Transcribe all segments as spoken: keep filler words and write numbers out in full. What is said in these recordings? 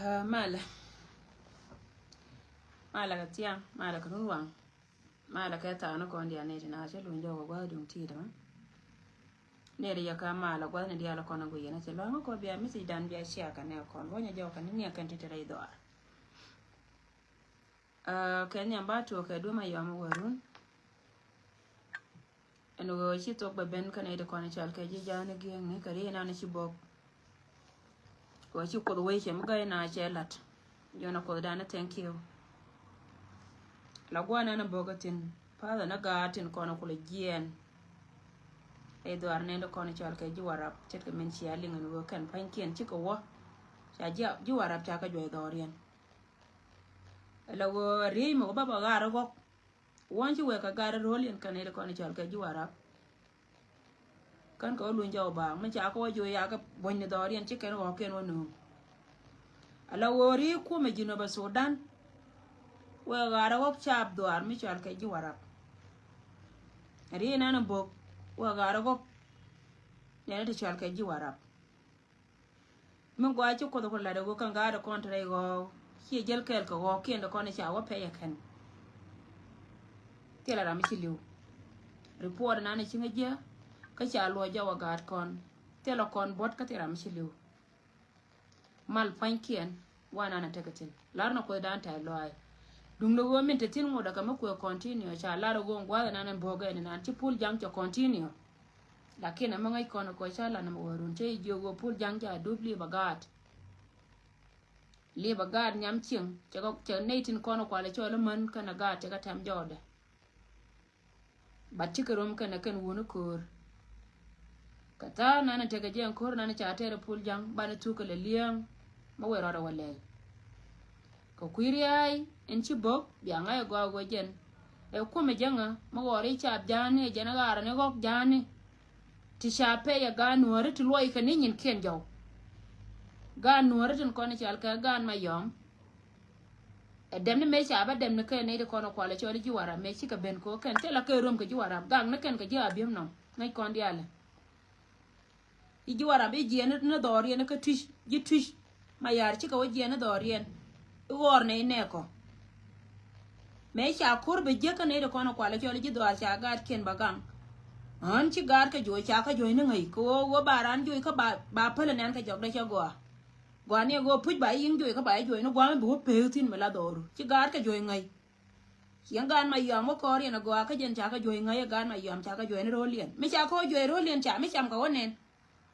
Ah, malɛ. Malɛ kɛ thiaŋ, malɛ kɛ runwaŋ. Malɛ kɛ thaak ni kɔn diaal ni ti na cä luny jɔk kɛ gua̱th duŋ ti̱i̱t mɛ. Ni ri yɛ ka malɛ gua̱th ni diaal kɔn a guiyɛ na cɛ luaŋ kɔ bia message dan bia share kɛ nɛ kɔn. Luɔnyɛ jɔk kɛ ni niɛ kɛn ti ti rɛy dhɔaar. Ah, kɛ nhiam ba tuɔk kɛ duɔ̱m a yɔm wärun. Ɛn ɣöö ci thok bɛ ben kä nɛy ti kɔn cɔal kɛ ji̱ ja̱a̱n i̱ gi̱eŋni kɛ ri inan ci bok. Ɣöö ci Kuoth wee cɛ mi gäy na cɛ la̱t. Jɔn a Kuoth dan i̱ thank you. La gua̱n ɛn a bok kä thi̱n pa̱th ɛn a gaat tin kɔn a kulɛ jiɛɛn. Ɛ dhuaar nɛn ti kɔn cɔal kɛ ji̱ Warap ce̱tkɛ min cia liŋ ɛn ɣöö kɛn pa̱nykiɛn cikɛ wä. Ca ji̱, ji̱ Warap ca kɛ juɔc dhɔriɛn. Ɛ la ɣöö a riey mɛ wä bä bä gaat ɛ gɔk. Wän ci wek kɛ gat rööl yɛn kɛn nɛy ti kɔn cɔal kɛ ji̱ Warap. Kän kɛ wä luny jɔw baaŋ mi ca kɛ wä jo̱o̱c yakɛ buɔ̱ny ni dhɔriɛn ci kɛn ɣɔ̱kiɛn wä nööŋ. Ala ɣöö ri kumɛ Jinubä Sudan. Wek gat rɛ ɣɔ̱k caap dhuaar mi cɔal kɛ ji̱ Warap. Ri nɛn bök wek gat rɛ ɣɔ̱k nɛn ti cɔal kɛ ji̱ Warap. Mi gɔaa ci Kuoth ku lat ɛ ɣöö kɛn gaat ɛ kɔn te rɛy ɣɔɔk ciɛ jäl kɛɛl kɛ ɣɔɔkiɛn te kɔn i̱ ca wä pɛy ɛ kɛn. Thilɛ ram mi ci li̱w. Report nan ɛ ci ŋäc jiɛ kä ca luɔc jɔw ɛ gaat kɔn. Thilɛ kɔn buɔ̱t kä thil ram mi ci li̱w. Mal pua̱nykiɛn wa nan ɛ tekɛ thi̱n lar nɔ Kuoth dan tɛth lɔaac. Duŋdɛ ɣöö min te thi̱n ŋot ɛ kɛ mi kuëë continue ca lar ɛ ɣöö gua̱th ɛ nan ɛ buɔ̱k ɛ ni nan ci Pul Jaŋ cɛ continue. Lakin ɛmɛ ŋäc kɔn ɛ kɔc ca lan ɛmɛ wä run cä i̱ jiök ɣöö Pul Jaŋ ca dup li̱i̱p ɛ gaat. Li̱i̱p ɛ gaat nyam cieŋ cɛ kɛ, cɛ nɛy tin kɔn ɛ kualɛ cɔl imän kɛnɛ gaat cɛ kɛ tɛm jɔɔdɛ. Bat cikɛ rom kɛnɛ kɛn wuni köör. Kɛ tha̱a̱ŋ nanɛ tekɛ jɛ ɛn ko̱r nanɛ ca tɛɛr ɛ Pul Jaŋ banɛ thuk kɛ lɛ li̱eŋ. Mɛ wee rɔɔdɛ wä lɛy. Kɛ kui̱ ria̱a̱y in ci bo̱k bia ŋa̱c ɛ gɔaa wee jɛn. Ɛ kuɔmɛ jäŋä mɛ ɣɔɔri caap ja̱a̱ni ɛ jɛn ɛ ɣaarä ni ɣɔ̱k ja̱a̱ni. Ti ca pɛy ɛ gaat nuääri ti luɔc kɛ ni nyinkiɛn jɔw. Gaat nuääri tin kɔn i̱ cal kɛ gaat Mayɔm. Ɛ dɛm ni mëë ca bä dɛm ni kɛ nɛy ti kɔn ɛ kualɛ cɔl i̱ ji̱ Warap mëë cikɛ ben kɛ ɣöö kɛn thilɛ kɛ röm kɛ ji̱ Warap gak ni kɛn kɛ ji̱ Abiɛm nɔm ŋäc kɔn diaalɛ. I̱ ji̱ Warap i̱ jiɛɛn ni dhɔriɛn i̱ kä Tui̱c ji̱ Tui̱c Mayar cikɛ wä jiɛɛn ni dhɔriɛn. I̱ ɣɔr nɛy nɛɛkɔ. Mëë ca ko̱r bɛ jiäk kä nɛy ti kɔn ɛ kualɛ cɔl i̱ ji̱ dhɔaar ca gaatkiɛn bä gaŋ. Ɣän ci gaatkɛ juɔc ca kä juɔc ni ŋäc kɛ ɣöö ɣöö ba raan juɔc kä ba, ba päl ɛ nɛn kɛ jɔkdɛ cɛ gɔaa. Gua̱a̱r ni ɛ ɣöö puc ba i̱ yiŋ juɔc kä ba i̱ juɔc ni gua̱a̱r mi bi wä peek thi̱n mi la dhɔru ci gaatkɛ juɔc ŋäc. Ciɛŋ gaat Mayɔm wä kɔɔr yɛn agɔaa kä jɛn ca kä juɔ̱c ŋäc ɛ gaat Mayɔm ca kä juɔ̱c ni ro̱o̱l yɛn mi ca kä wä juɔ̱c ro̱o̱l yɛn ca mi cam kɛ wä nɛn.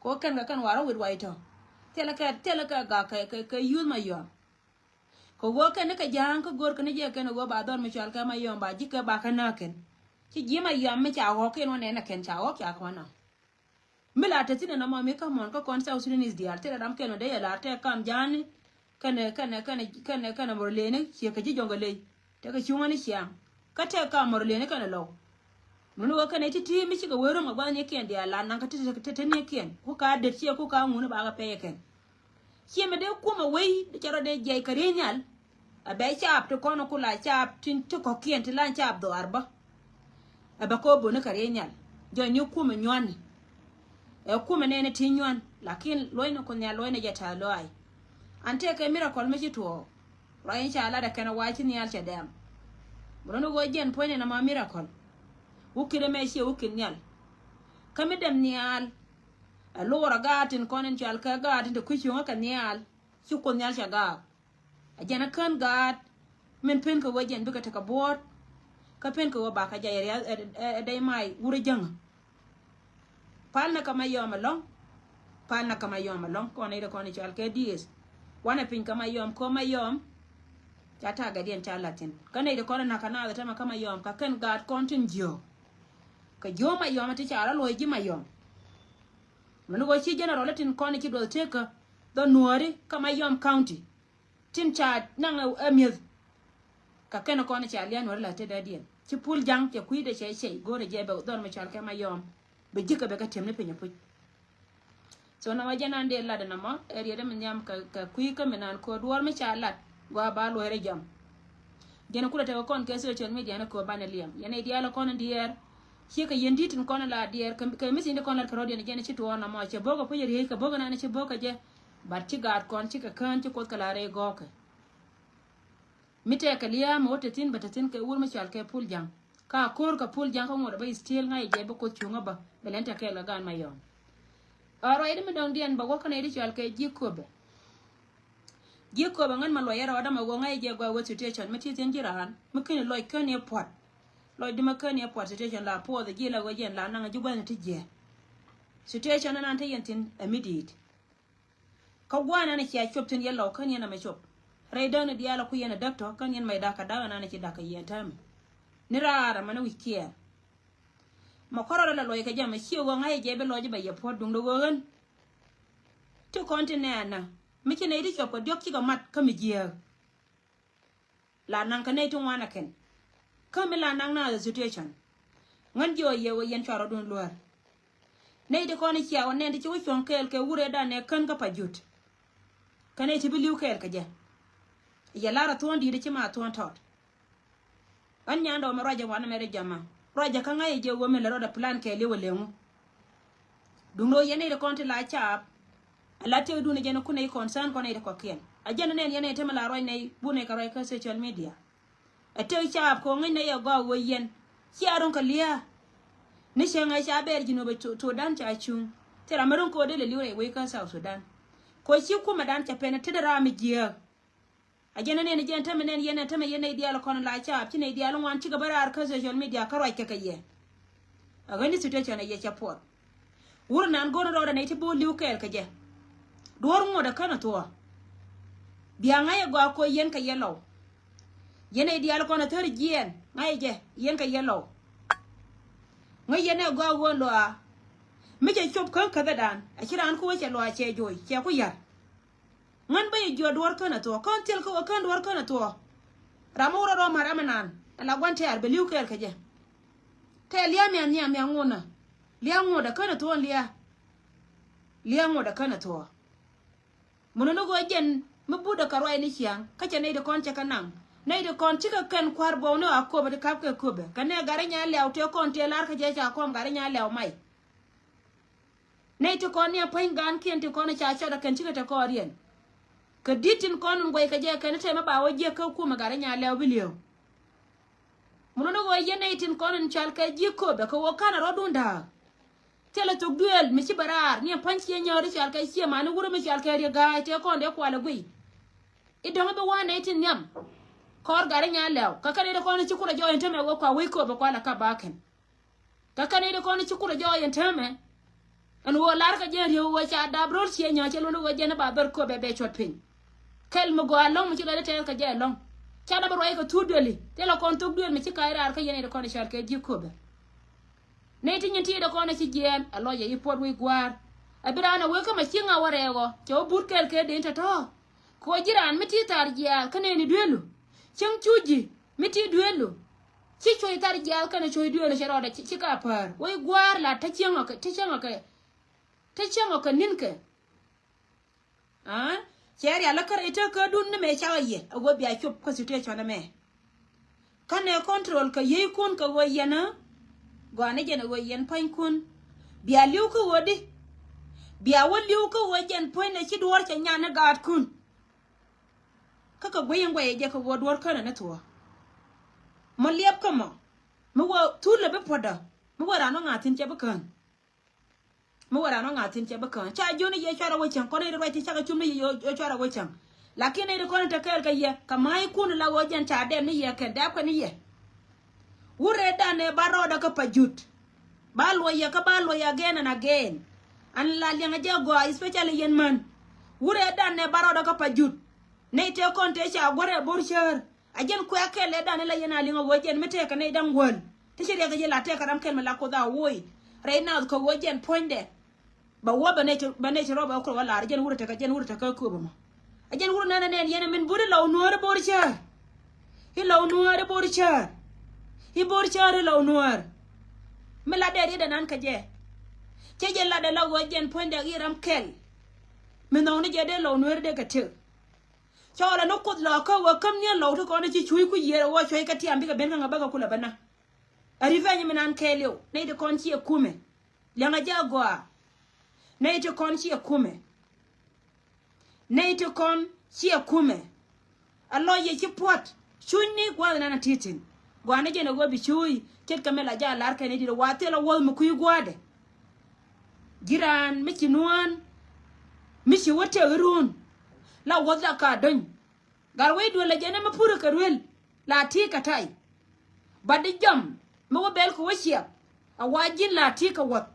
Kɛ wä kɛn kɛ kɛn warä wit wac tɔ̱. Thilɛ kɛ, thilɛ kɛ gak kɛ, kɛ, kɛ yuth Mayɔm. Kɛ wä kɛn ni kɛ ja̱a̱ŋ kä go̱r kɛn ni jɛ kɛn ɛ wä ba dhɔr mi cɔal kɛ Mayɔm ba ji̱ kɛ ba kɛ nääk kɛn. Ci ji̱ Mayɔm mi ca ɣɔ̱k kɛn wä nɛn ɛ kɛn ca ɣɔ̱k ca kɛ wä naaŋ. Mi la te thi̱n ɛn ɛmɔ mi kä muɔ̱ɔ̱n kä kɔn South Sudanese diaal thilɛ ram kɛn wä dee yɛ lar tɛk kam ja̱a̱ni. Kɛnɛ, kɛnɛ, kɛnɛ, kɛnɛ, kɛnɛ mɔr leni ciɛ kɛ ji̱ jɔ̱ŋ kɛ ley. Tɛkɛ cuŋä ni ciaŋ. Kä tɛk kam mɔr leni kɛnɛ lɔw. Mun wä kɛn ɛ ti ti mi cikɛ wee rom kɛ gua̱th ni kiɛn diaal la naŋ kɛ ti ti ni kiɛn ku ka det ciɛ ku ka ŋun ba kɛ pɛyɛ kɛn. Ciɛ mi dee kumɛ wei di cɛ rɔ dee jiɛc kɛ riey nhial. A bɛ caap ti kɔn ku la caap ti ti kɔkiɛn ti lan caap dhɔaar bä. A bɛ kɛ wä boni kɛ riey nhial jɔc ni kumɛ nyuani. Ɛ kumɛ nɛɛni ti nyuan lakin luɔcni ku nhial luɔcni jɛ ta̱a̱ lɔaac. An tëëkɛ miracle mi ci tuɔɔk. Ruac in ca lat ɛ kɛn ɛ wac ci nhial cɛ dɛm. Bɛ rɔn i̱ ɣöö jiɛn puɔ̱nyni nɔmɔ miracle. Wukit ɛmɛ ciɛ wukit nhial. Kä mi dɛm nhial. Ɛ luɔrɛ gaat tin kɔn in cual kɛ gaat tin te kui̱ cuŋä kɛ nhial. Ci kuoth nhial cɛ gaak. Ɛ jɛn ɛ kän gaat. Min pen kɛ ɣöö jiɛn bikɛ tekɛ buɔ̱ɔ̱t. Kä pen kɛ ɣöö bakɛ jɛ ɛ riath ɛ dɛy may wurɛ jäŋä. Pal na kä Mayɔm ɛlɔ̱ŋ. Pal na kä Mayɔm ɛlɔ̱ŋ kɔn nɛy ti kɔn i̱ cɔal kɛ dieth. Wanɛ piny kä Mayɔm kɔ Mayɔm. Ca tagɛdiɛn ca la̱t thi̱n kä nɛy ti kɔn i̱ na̱k kä naath ɛ tämɛ kä Mayɔm kä kɛn gaat kɔn tin jiök. Kɛ jiök Mayɔm ti ca rɔ luɔ̱c ji̱ Mayɔm. Mɛn ɣöö ci general i̱ tin kɔn i̱ ci duɔth tekä dhɔ nuääri kä Mayɔm County. Tin ca naŋ ɛ mi̱eth. Kä kɛn kɔn ca lian wä ri la tetdädiɛn ci pul jaŋ cɛ kui̱dɛ cɛ cɛy go̱o̱rɛ jɛ bɛ dhɔr mi cɔal kɛ Mayɔm. Bɛ ji̱ kɛ bɛ kɛ tiɛm ni piny apuc. So nɔmɔ jɛ nan dee lat nɔmɔ ɛ riɛt mi nhiam kɛ kui̱ kä mi nan ko̱o̱r duɔ̱ɔ̱r mi ca lat gɔaa ba luɔ̱ɔ̱rɛ jam. Jɛn kulɛ tekɛ kɔn kɛ social media ni ko̱o̱r banɛ liɛm yɛn i̱ diaal kɔn in diɛɛr. Ciɛ kɛ yɛn di̱t in kɔn in la diɛɛr kɛ mi thi̱n di kɔn lat kɛ rɔ̱diɛn jɛn ci tuɔɔr nɔmɔ cɛ bo̱o̱k kɛ puc riey kɛ bo̱o̱k in an ci bo̱o̱k kɛ jɛ. But ci gaat kɔn cikɛ kään ci kuoth kɛ la rɛy gɔɔkɛ. Mi tɛɛkɛ lia̱a̱ mi wä te thi̱n bä te thi̱n kɛ wur mi cɔal kɛ pul ja̱ŋ. Ka ko̱r kɛ pul ja̱ŋ kä ŋuɔ̱t bä i̱ still ŋa̱c jɛ bä kuoth cuŋä bä bɛ lɛn tɛ kɛɛl kɛ gaan Mayɔm. Ɛ ruac di mi dɔ̱ŋ diɛn bä wä kä nɛy di cɔal kɛ ji̱ köpɛ. Ji̱ köpɛ ŋän ma luɔc yɛ rɔɔdä ma wä ŋa̱c jɛ gɔaa wä situation mi ti thi̱n ji̱ raan mi keni lɔc keni puɔ̱t. Lɔc di ma keni puɔ̱t situation la puɔth ji̱ la wä jɛn la naŋ ji̱ gua̱thni ti jiɛ. Situation ɛnan te yɛn thi̱n ɛ mi di̱i̱t. Kä gua̱a̱n ɛn cia cop thi̱n yɛ lɔw kän yɛn ɛmɛ cop. Rɛy däkni diaal ɛ ku yɛn ɛ däk tɔ̱ kän yɛn mɛy da̱k kɛ da̱k ɛnan ɛ ci da̱k kɛ yɛn täämɛ. Ni raar ɛmɛ ni wi̱c kiɛɛr. Mɛ kɔrɔ rɛ lɛ lɔc kɛ jɛ mɛ ciɛ ɣöö ŋa̱c jɛ bi lɔc jɛ bɛ yɛ puɔ̱t duŋdɛ ɣöö ɣän. Ti kɔn ti nɛɛnä mi ci nɛy ti cuɔp kɛ diɔ̱k cikɛ mat kä mi jiääk. La naŋ kɛ nɛy ti ŋuan ɛ kɛn kä mi la naŋ na the situation. Ŋän jiɔ yɛ wä yɛn cua rɔ̱dun luäär. Nɛy ti kɔn i̱ cia wä nɛn ti ci wä cuɔ̱ŋ kɛɛl kɛ wurɛ dan nɛ kän kä pa jut. Kä nɛy ti bi li̱w kɛɛl kɛ jɛ. Yɛ lar a thuɔ̱ɔ̱n di̱i̱t ci ma thuɔ̱ɔ̱n tɔt. Ɣän nyandɛ wä mɛ ruacɛ wanɛ mɛ rɛ jama ruacɛ kä ŋa̱c jɛ wä mɛ lɛ rɔdɛ plan kɛɛl i̱ wä leŋu. Duŋdɛ wä yɛn nɛy ti kɔn ti la caap. A la tëkdun ɛ jɛn kun nɛy concern kɔn nɛy ti kɔ̱kiɛn a jɛn nɛn yɛn nɛy temɛ la ruac nɛy bun nɛy kɛ ruac kä social media. Ɛ tëk caap kɛ ɣöö ŋäcnɛ yɛ gɔaa ɣöö yɛn cia ro̱ŋ kɛ lia̱a̱. Ni cäŋ ɛ ca bɛɛr ji̱ nööbɛ Sudan ca cuŋ thil ram mi ro̱ŋ kɛ ɣöö dee lɛ li̱w rɛy wec kä South Sudan. Kɛ ɣöö ci kumɛdan cɛ pɛn ɛ tetdä ram mi jiääk. A jɛn ɛ nɛn ɛ jɛn tämɛ nɛn yɛn ɛ tämɛ yɛn nɛy diaal kɔn la caap ci nɛy diaal ŋuan cikɛ bä raar kä social media kä ruac kɛ kɛ yɛ. A ɣän ni situation ɛ yɛ cɛ puɔth. Wur nan go̱n rɔɔdɛ nɛy ti bo̱o̱l li̱w kɛɛl kɛ jɛ. Duɔ̱ɔ̱r ŋuɔ̱t ɛ känɛ thuɔ̱ɔ̱. Bia ŋa̱c ɛ gɔaa koc yɛn kɛ yɛ lɔw. Yɛn ɛ diaal kɔn ɛ thäri jiɛɛn ŋa̱c ɛ jɛ yɛn kɛ yɛ lɔw. Ŋäc yɛn ɛ gɔaa ɣöö luaa. Mi cɛ cop kä käthädan ɛ ci raan ku wä cɛ luaa cɛ joc cɛ ku ya̱r. Ŋän bä yɛ jiɔt duɔ̱ɔ̱r känɛ thuɔ̱ɔ̱ kän thil kä wä kän duɔ̱ɔ̱r känɛ thuɔ̱ɔ̱. Ram mi wä rɔ rɔ ma̱t ram mi naan ɛ la gua̱n tɛ̈r bɛ li̱w kɛɛl kɛ jɛ. Tɛ lia̱a̱ mia̱ nhiam mia̱ ŋuɔ̱nä. Lia̱a̱ ŋuɔ̱t ɛ känɛ thuɔ̱ɔ̱n lia̱a̱. Lia̱a̱ ŋuɔ̱t ɛ känɛ thuɔ̱ɔ̱. Mun ni go̱o̱ jɛn mi but ɛ kɛ ruac ni ciaŋ kä cɛ nɛy ti kɔn cɛ kɛ naŋ. Nɛy ti kɔn cikɛ kɛn kua̱r buɔ̱w ni a köpɛ ti ka̱p kɛ köpɛ kɛ nɛ gat rɛy nyaa lɛw tëë kɔn tëë lar kä jɛ ca kɔm gat rɛy nyaa lɛw may. Nɛy ti kɔn ni a päny gaankiɛn ti kɔn ca cɔt ɛ kɛn cikɛ te kɔɔriɛn. Kɛ di̱t tin kɔn in guɛy kɛ jɛ kɛn tɛmɛ ba wä jiɛk kä kumɛ gat rɛy nyaa lɛw bi li̱ew. Mun ni ɣöö yɛn nɛy tin kɔn in cɔal kɛ ji̱ köpɛ kɛ ɣöö ka̱n a rɔ̱dun da̱a̱k. Thilɛ thok duëël mi ci bɛ raar ni a pa̱ny ciɛ nyääri cɔal kɛ ciɛ mani wurɛ mi cɔal kɛ riɛ ga̱a̱c tëë kɔn dee kualɛ guiy. I̱ dɔ̱ŋ i̱ bi wa̱a̱ nɛy tin nhiam. Kɔɔr gat rɛy nyaa lɛw kä kɛn i̱ dee kɔn i̱ ci kulɛ jɔɔc in tämɛ ɣöö kua wec köpɛ kualɛ kap ba kɛn. Kä kɛn i̱ dee kɔn i̱ ci kulɛ jɔɔc in tämɛ. Ɛn ɣöö lar kɛ jɛ riek ɣöö ca dap ro̱l ciɛ nyääri cɛ luɔ̱n i̱ ɣöö jɛn i̱ ba dhɔr köpɛ bɛ cuɔt piny. Kɛl mi gɔaa ɛlɔ̱ŋ mi ci lɔcdä tɛɛth kɛ jɛ ɛlɔ̱ŋ. Ca dap ruac kɛ thuk duëli thilɛ kɔn thok duëël mi ci ka̱c raar kä yɛn i̱ dee kɔn i̱ cɔal kɛ ji̱ köpɛ. Nɛy ti nyin ti dee kɔn a ci jiɛɛn a lɔcɛ i̱ puɔt wi̱c gua̱a̱r. A bi raan a wek kä ma ci ŋa̱ wä rɛɛk ɔ cɛ wä but kɛɛl kɛ den tɔ̱tɔ̱. Kɛ wä ji̱ raan mi ti thar jiaath kä nɛɛni dueelu. Cäŋ cu ji̱ mi ti dueelu. Ci cuɔ̱c thar jiaath kɛnɛ cuɔ̱c duëël cɛ rɔɔdɛ ci ka päär wec gua̱a̱r la te cieŋ ɔ kɛ, te cieŋ ɔ kɛ, te cieŋ ɔ kɛ ni̱n kɛ. Aa, cɛ rial lä kärɛ i̱ te kädun ni mëë cakɛ yɛ a ɣöö bia cop kä situation ɛmɛ. Kä nɛ control kɛ yiëëckun kɛ ɣöö yɛn ɛ gɔaa ni jɛn ɛ ɣöö yɛn puɔ̱nykun. Bia li̱w kä ɣöö di, bia wä li̱w kä ɣöö jɛn puɔ̱nynɛ ci duɔ̱ɔ̱r cɛ nyan ni gaatkun. Kä kɛ guiy in guɛy jɛ kɛ ɣöö duɔ̱ɔ̱r känɛ ni thuɔ̱ɔ̱. Mɔ liɛp kä mɔ mi wä thul lɛ bi puɔ̱tdä mi wä raan wä ŋa̱thi̱n cɛ bi kään. Mi wä raan wä ŋa̱thi̱n cɛ bi kään ca jiön ni yɛ cuarɛ wä cäŋ kɔn i̱ ri ruac ti cakɛ cum ni yɛ cuarɛ wä cäŋ. Lakin i̱ ri kɔn i̱ te kɛɛl kɛ yɛ kɛ ma̱a̱ckun la ɣöö jɛn ca dɛm ni yɛ kɛn dɛpkɛ ni yɛ. Wurɛ danɛ ba rɔɔdɛ kä pa jut. Ba luɔyɛ kä ba luɔyɛ again and again. An la liɛŋɛ jɛ gɔaa especially yɛn män. Wurɛ danɛ ba rɔɔdɛ kä pa jut. Nɛy tëë kɔn tëë ca guärɛ bo̱r cäär. A jɛn kuɛ kɛl ɛ danɛ la yɛn a liŋɛ ɣöö jɛn mi tëëkɛ nɛy da̱ŋ wäl. Ti ci riɛk jɛ la tëëkɛ ram kɛl mi la kuoth a woc. Rɛy naath kɛ ɣöö jɛn puɔ̱nydɛ. Bɛ wä bɛ nɛy ti, bɛ nɛy ti rɔɔdɛ bɛ kɛ wä lar jɛn wurɛ tekɛ, jɛn wurɛ tekɛ kööbä mɔ. A jɛn wurɛ nɛn nɛn yɛn min buri lɔw nuɔɔri bo̱r cäär. I̱ lɔw nuäär i̱ bo̱r cäär. I̱ bo̱r cäär i̱ lɔw nuäär. Mi lat dee riet anan kä jɛ. Cɛ jɛ lat dee la ɣöö jɛn puɔ̱nydɛ i̱ ram kɛl. Mi nhɔkni jɛ dee lɔw nuäär dee kɛ tëk. Cɔɔlɛ ni kuoth lɔɔkä ɣöö käm ni lɔw ti kɔn i̱ ci cuuc ku yiëër ɣöö cuɔ̱c kɛ tiam bikɛ ben kä ŋä bäkɛ kulɛ bä na. A revenge mi nan kɛɛliw nɛy ti kɔn ciɛ kumɛ. Liɛŋɛ jɛ a gɔaa. Nɛy ti kɔn ciɛ kumɛ. Nɛy ti kɔn ciɛ kumɛ. A lɔc yɛ ci puɔt cunyni gua̱th nan a ti̱ti̱n. Gua̱ni jɛn a ɣöö bi cuuc ce̱tkɛ mi la ja̱ lar kɛn i̱ di̱t a wa thil a wuɔth mi kui̱ gua̱a̱dɛ. Ji̱ raan mi ci nuään mi ci wä tëk i̱ ruun la wuɔth la ka do̱ny. Gat wec duël a jɛn ɛmɛ purɛ kɛ ruel la ti̱i̱ kɛ tay. Bat di jɔm mi wä bɛl kɛ wä ciɛk a wa ji̱n la ti̱i̱ kɛ wuɔth.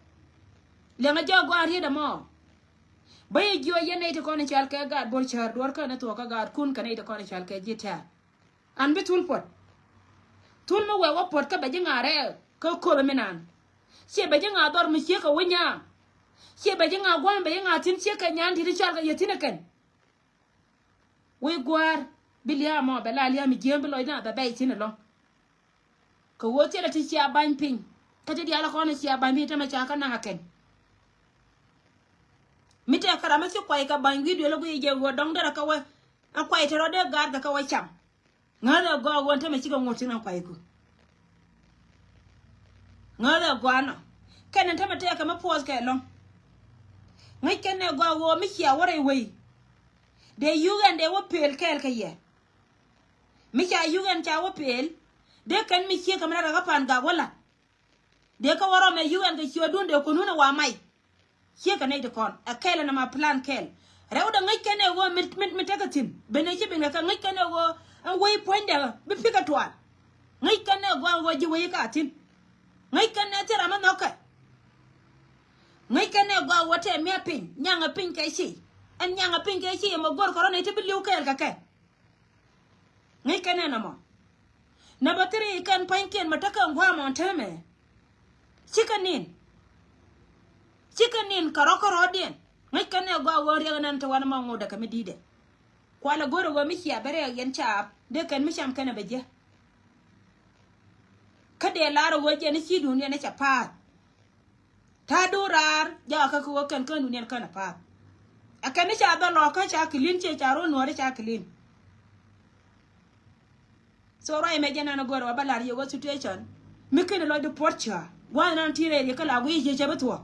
Liɛŋɛ jɔɔk gua̱a̱n riet ɛmɔ. Bä yɛ jiɔc yɛn nɛy ti kɔn i̱ cal kɛ gaat bo̱r cäär duɔ̱ɔ̱r känɛ thuɔ̱k kä gaatkun kɛ nɛy ti kɔn i̱ cal kɛ ji̱ tɛ̈r. An bi thul puɔ̱t. Thul mi wɛɛ wä puɔ̱t kä bɛ ji̱ ŋa̱ rɛɛ kä köpɛ mi naan. Ciɛ bɛ ji̱ ŋa̱ dhɔr mi ciek kɛ wä nyaa. Ciɛ bɛ ji̱ ŋa̱ gua̱a̱m bɛ ji̱ ŋa̱ thi̱n ciek kɛ nyan ti̱t i̱ cal kɛ yɛ thi̱n ɛ kɛn. Wec gua̱a̱r bi lia̱a̱ mɔ bɛ la lia̱a̱ mi jiääm bi lɔcdan bɛ bɛy thi̱n ɛlɔ̱ŋ. Kɛ ɣöö thilɛ ti cia ba̱ny piny kä ti diaal kɔn cia ba̱ny piny tämɛ ca kä naŋ a kɛn. Mi tɛk kä ram mi ci kuay kɛ ba̱ny wi̱i̱ duël ɛ guiy jɛ ɣöö dɔ̱ŋ derɛ kä wä ɛ kuay te rɔ dee ga̱a̱r kɛ kä wä cam. Ŋäthɛ gɔaa ɣöö tämɛ cikɛ ŋot tin ɛ kuay ku. Ŋäthɛ gɔaa nɔ kɛn ɛn tämɛ tɛk kɛ mi puɔth kɛ lɔ̱ŋ. Ŋäc kɛn ɛ gɔaa ɣöö mi cia wä rɛy wei. Dee yuk ɛn dee wä pëël kɛɛl kɛ yɛ. Mi ca yuk ɛn ca wä pëël dee kɛn mi ciek kɛ mi rat kɛ kä pa̱a̱n gak wä la̱t. Dee kä wä rɔm ɛ yuk ɛn kɛ ciötdun dee kunun ɛ wa may. Ciek kɛ nɛy ti kɔn ɛ kɛl ɛn ɛma plan kɛl. Rɛw dee ŋäc kɛn ɛ ɣöö mi, mi, mi tekɛ thi̱n ben ɛ ci ben kɛ kɛ ŋäc kɛn ɛ ɣöö ɛn wei puɔ̱nydɛ bi pikɛ tual. Ŋäc kɛn ɛ gɔaa ɣöö ji̱ wei ka thi̱n. Ŋäc kɛn ɛ thil ram mi nhɔkɛ. Ŋäc kɛn ɛ gɔaa ɣöö tɛm mi̱a piny nyaŋɛ piny kɛ ci. Ɛn nyaŋɛ piny kɛ ci ɛmɛ go̱r kɛ rɔ̱ nɛy ti bi li̱w kɛɛl kɛ kɛ. Ŋäc kɛn ɛn ɛmɔ. Namba three kɛn pa̱nykiɛn mɛ tekɛ ɛn gua̱a̱mɔ ɛn täämɛ. Cikɛ nin. Cikɛ nin kɛ rɔ̱ kärɔ̱diɛn. Ŋäc kɛn ɛ gɔaa ɣöö riɛk ɛn ɛn te wanɛ mɔ ŋotdɛ kɛ mi di̱i̱dɛ. Kualɛ go̱rɛ ɣöö mi cia bɛ rɛɛk yɛn caap dee kɛn mi cam kɛn ɛ bɛ jiɛ. Kä dee lar ɛ ɣöö jɛn i̱ ci duundiɛn i̱ cɛ paath. Ta̱a̱ duun raar jakä kä wä kɛn kän duun yɛn kän a pa̱a̱th. A kɛn ni ca dhɔl lɔ kä ca kilin ciɛ ca ruɔ̱n nuɔ̱ɔ̱ri ca kilin. So ruac mɛ jɛn an a gör wa bä lar yɛ wä situation mi ken lɔc di puɔt ca gua̱a̱th nan ti rɛɛr yɛ kä la guiy yɛ cɛ bi thuɔ̱k.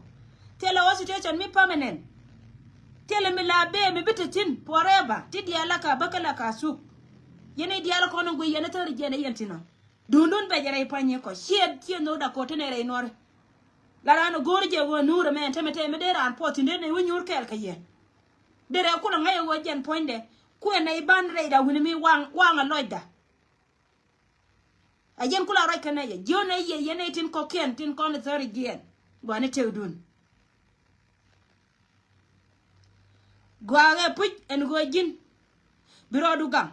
Thilɛ wä situation mi permanent. Thilɛ mi la bee mi bi te thi̱n forever ti diaal la ka bä kä la ka thuk. Yɛn i̱ diaal kɔn in guiy yɛn i̱ thäri jiɛn i̱ yɛn thi̱n ɔ. Duundun bɛ jɛ rɛy pua̱ny yɛ kɔ ciɛ ciɛ nhok dak kɔ ti nɛ rɛy nuɔ̱ri. La raan go̱o̱r jɛ ɣöö nuurɛ mɛ ɛn tämɛ tɛmɛ dee raan puɔth thi̱n dee nɛy wä nyuur kɛɛl kɛ yɛ. Derɛ kulɛ ŋäc ɛ ɣöö jɛn puɔ̱nydɛ kuɛ nɛy ban rɛyda wi̱ni mi waŋ waŋ ɛ lɔcda. Ɛ jɛn kulɛ ruac kɛ nɛy ɛ jiön ɛ yɛ yɛn nɛy tin kɔ̱kiɛn tin kɔn ɛ thäri jiɛn. Gua̱ni tëëkdun. Gɔaa ɛ puc ɛn ɣöö ji̱n bi rɔɔdu gaŋ.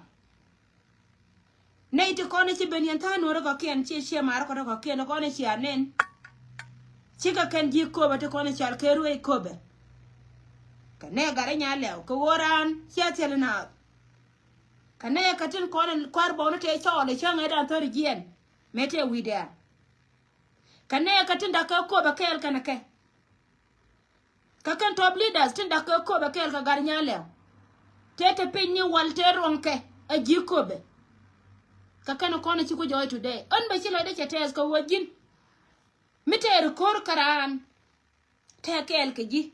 Nɛy ti kɔn i̱ ci ben yɛn tha̱a̱ŋ nuɔ̱ɔ̱ri kɔ̱kiɛn ci ciɛ ma̱a̱ri kɔn kɔ̱kiɛn kɔn i̱ cia nɛn. Cikɛ kɛn ji̱ köpɛ ti kɔn i̱ cal kɛ ruëëc köpɛ. Kɛ nɛ gat i̱ nya lɛw kɛ ɣöö raan cia thil inaath. Kɛ nɛ kɛ tin kɔn in kua̱r bɔɔni tëë cɔɔl i̱ cäŋ ëëdan thäri jiɛn. Mëë tëë wi̱i̱dɛ. Kɛ nɛɛkɛ tin da̱k kɛ köpɛ kɛɛl kɛnɛ kɛ. Kɛ kɛn top leaders tin da̱k kɛ köpɛ kɛɛl kɛ Gat Nyalɛw. Tëë te piny ni wal tëë ruɔ̱ŋkɛ a ji̱ köpɛ. Kɛ kɛn kɔn ci ku jɔɔc today. Ɣän bɛ ci lɔcdɛ cɛ tɛɛth kɛ ɣöö ji̱n. Mi tëë ri ko̱r kɛ raan. Tëë kɛɛl kɛ ji̱.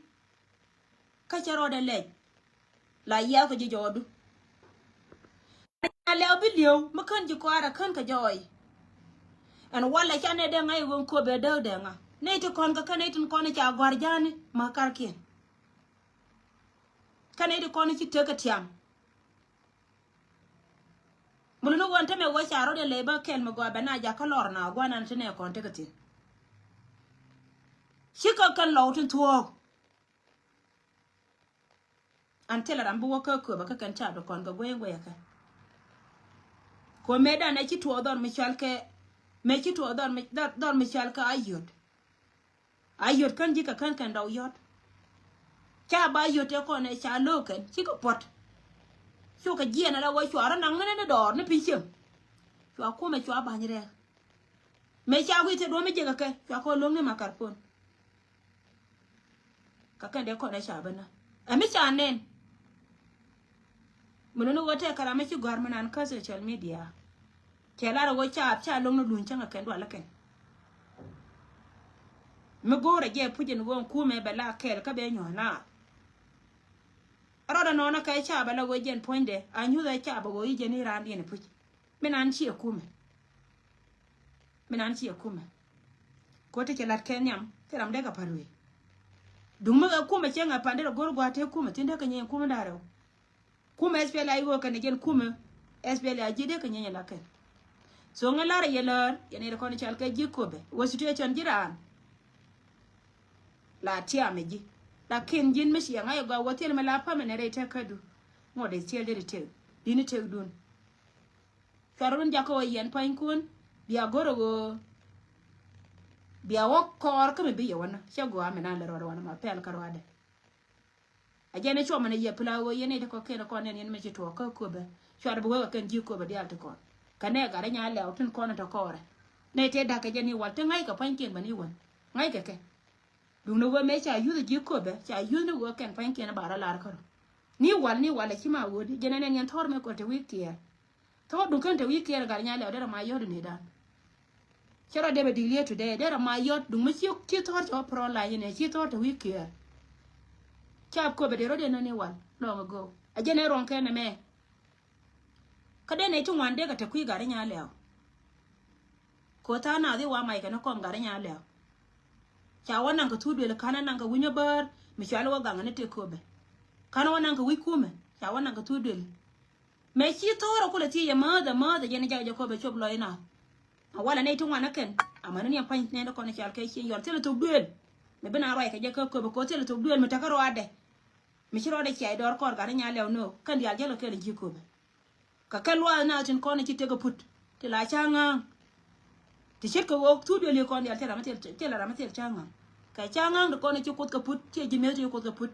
Kä cɛ rɔɔdɛ lɛc. La yia̱a̱ kɛ ji̱ jɔɔdu. Nyalɛw bi li̱ew mi kän ji̱ kɔaarɛ kän kɛ jɔɔy. Ɛn walɛ ca nɛ dee ŋa̱c ɣöö köpɛ dääk dee ŋa. Nɛy ti kɔn kɛ kän nɛy tin kɔn ca gɔ̱a̱r ja̱a̱ni ma karkiɛn. Kän nɛy ti kɔn ci tek kɛ tiam. Mul ni ɣöö ɛn tämɛ ɣöö ca rɔ̱t in ley bä kɛl mi gɔaa bɛ na jakä lɔr na gua̱n an ti nɛ kɔn tekɛ thi̱n. Cikɛ kɛn lɔw tin thuɔ̱ɔ̱k. An thilɛ ram bi wä kä köpä kä kɛn ca bi kɔn kɛ guey guey kɛ. Kɔ mëë dan ɛ ci tuɔɔk dhɔr mi cɔal kɛ, mëë ci tuɔɔk dhɔr mi, dhɔr, dhɔr mi cɔal kɛ a yot. A yot kän ji̱ kɛ kän kɛn dɔw yɔt. Ca ba yot tɛ kɔn ɛ ca lo̱o̱k kɛn cikɛ puɔt. Cukɛ jiɛn ala wä cua rɔ naŋ ni ni dɔɔr ni pi̱ny cieŋ. Cua kumɛ cua ba̱ny rɛɛk. Mëë ca wi̱i̱ thil duɔ̱ɔ̱m mi jiɛk kɛ kɛ cua kɔn lo̱ŋ ni makar puɔn. Kä kɛn dee kɔn ɛ ca bä na ɛ mi ca nɛn. Mi luni ɣöö tɛk kɛ ram mi ci gɔ̱a̱r mi nan kä social media. Cɛ lar ɣöö ca ca lo̱ŋ ni luny cäŋ kɛ kɛn dual kɛn. Mi go̱o̱rɛ jɛ puc in ɣöö kumɛ bɛ la kɛɛl kä bɛ nyuɔ̱th naar. Rɔɔdɛ nɔɔnä kɛ ca bɛ la ɣöö jɛn puɔ̱nydɛ a nyuthɛ ca bɛ ɣöö i̱ jɛn i̱ raandiɛn i̱ puc. Mi nan ciɛ kumɛ. Mi nan ciɛ kumɛ. Ko ti cɛ lat kɛ nhiam ti ram dee kɛ pa̱t wee. Duŋ mi kɛ kumɛ cɛ ŋɛ pa̱n dee rɛ go̱r gua̱a̱t tëë kumɛ thin dee kɛ nyɛny kumɛ da̱rɛ wä. Kumɛ S P L A I ɣöö kɛn jɛn kumɛ S P L A I ji̱ dee kɛ nyɛny la kɛn. So ŋɛ larɛ yɛ lär yɛn ɛ rɛ kɔn cal kɛ ji̱ köpɛ wä situation ji̱ raan. La tiamɛ ji̱. Lakin ji̱n mi ciɛ ŋa̱c ɛ gɔaa wä thil mi la pamɛ nɛ rɛy tɛk kädu. Ŋuɔt dee thil dee ri tëk di̱n i̱ tëkdun. Cuarɛ run jakä wä yɛn pua̱nykun bia go̱rä ɣöö bia wä kɔɔr kä mi bi yɛ wänä cä gɔaa mi na lɛ ruɔdɛ wänä ma pɛl kä ruadɛ. A jɛn i̱ cuɔmɛ ni yɛ pila ɣöö yɛn i̱ ti kɔ̱kiɛn kɔn nɛn yɛn mi ci tuɔɔk kä köpɛ cuarɛ bi wee kɛ kɛn ji̱ köpɛ diaal ti kɔn. Kɛ nɛ gat i̱ nya lɛw tin kɔn in tɔ kɔɔrɛ. Nɛ tëë da̱k kɛ jɛn i̱ wal ti ŋa̱ckɛ pua̱nykiɛn bä ni wän ŋa̱ckɛ kɛ. Duŋni ɣöö mëë ca yuth ji̱ köpɛ ca yuth ni ɣöö kɛn pua̱nykiɛn ba rɔ lar kärɔ. Ni wal ni wal a ci ma ɣöödi jɛn ɛn ɛn yɛn thɔr mëë kɔl te wi̱i̱ kiɛɛr. Thɔr duŋ kɛn te wi̱i̱ kiɛɛr gat i̱ nya lɛw derɛ ma yɔt ni dan. Cɛ rɔ dee bɛ dik liet today derɛ ma yɔt duŋ mi ci ci thɔr cɛ wä pɛrɔ la yɛn ɛ ci thɔr te wi̱i̱ kiɛɛr. Ca köpɛ dee rɔ dee nä ni wal long ago a jɛn ɛ ruɔ̱ŋ kɛn ɛmɛ. Kä dee nɛy ti ŋuan dee kɛ te kui̱ gat i̱ nya lɛw. Ko̱ tha̱a̱ŋ nath i̱ wa mac kɛn kɔm gat i̱ nya lɛw. Ca wä naŋ kɛ thuk duël ka̱n anaŋ kɛ wi̱ny abäär mi cual wä gaŋ ni tëk köpɛ. Ka̱n wä naŋ kɛ wi̱c kumɛ ca wä naŋ kɛ thuk duël. Mëë ci tho̱o̱r akulɛ thiec yɛ määth ɛ määth ɛ jɛn i̱ jak jɛ köpɛ cop lɔc nath. A walɛ nɛy ti ŋuan ɛ kɛn amäni ni ɛ pa̱ny nɛn ti kɔn i̱ cal kɛ cieŋ yɔl thilɛ thok duël. Mi bi na ruac kɛ jɛ kä köpɛ ko̱ thilɛ thok duël mi tekä ruaadɛ. Mi ci rɔɔdɛ cia i̱ dɔɔr kɔr gat i̱ nya lɛw no̱o̱k kɛn diaal jäl kɛ kɛl ji̱ köpɛ. Kɛ kɛn luaath na tin kɔn ci tek ɛ put ti la ca ŋa̱a̱ŋ. Ti ce̱tkɛ ɣöö thuk duël i̱ kɔn diaal thilɛ ram mi thil ca ŋa̱a̱ŋ. Kɛ ca ŋa̱a̱ŋ ti kɔn ci kuoth kɛ put ci ji̱ mi̱eth ti kuoth kɛ put.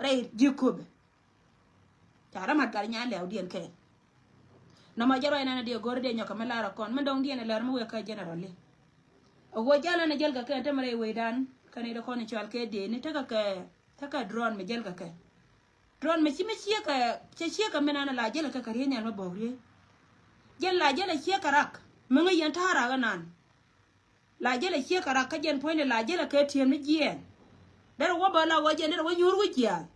Rɛy ji̱ köpɛ. Ca rɔ mat gat i̱ nya lɛwdiɛn kɛɛl. Nɔmɔ jɛ ruac nan a diɛ go̱r diɛ nyɔkɛ mi lar ɛ kɔn mi dɔŋdiɛn ɛ lär mi wek kä general i̱. A ɣöö jal ɛn a jäl kɛ kɛn te mi rɛy wecdan kɛn i̱ ti kɔn i̱ cual kɛ dee ni tekɛ kɛ tekɛ drone mi jäl kɛ kɛ. Drone mi ci mi ciekɛ cɛ ciekɛ mi nan la jälɛ kɛ kɛ riey nhial mi bɔk riey. Jɛn la jälɛ ciekɛ rak mi ŋäc yɛn ta̱a̱ rak inan. La jälɛ ciekɛ rak kä jɛn puɔ̱nydɛ la jälɛ kɛ ti̱em ni jiɛɛn. Derɛ wä bä la wä jɛn derɛ wä nyuur wä jiaath.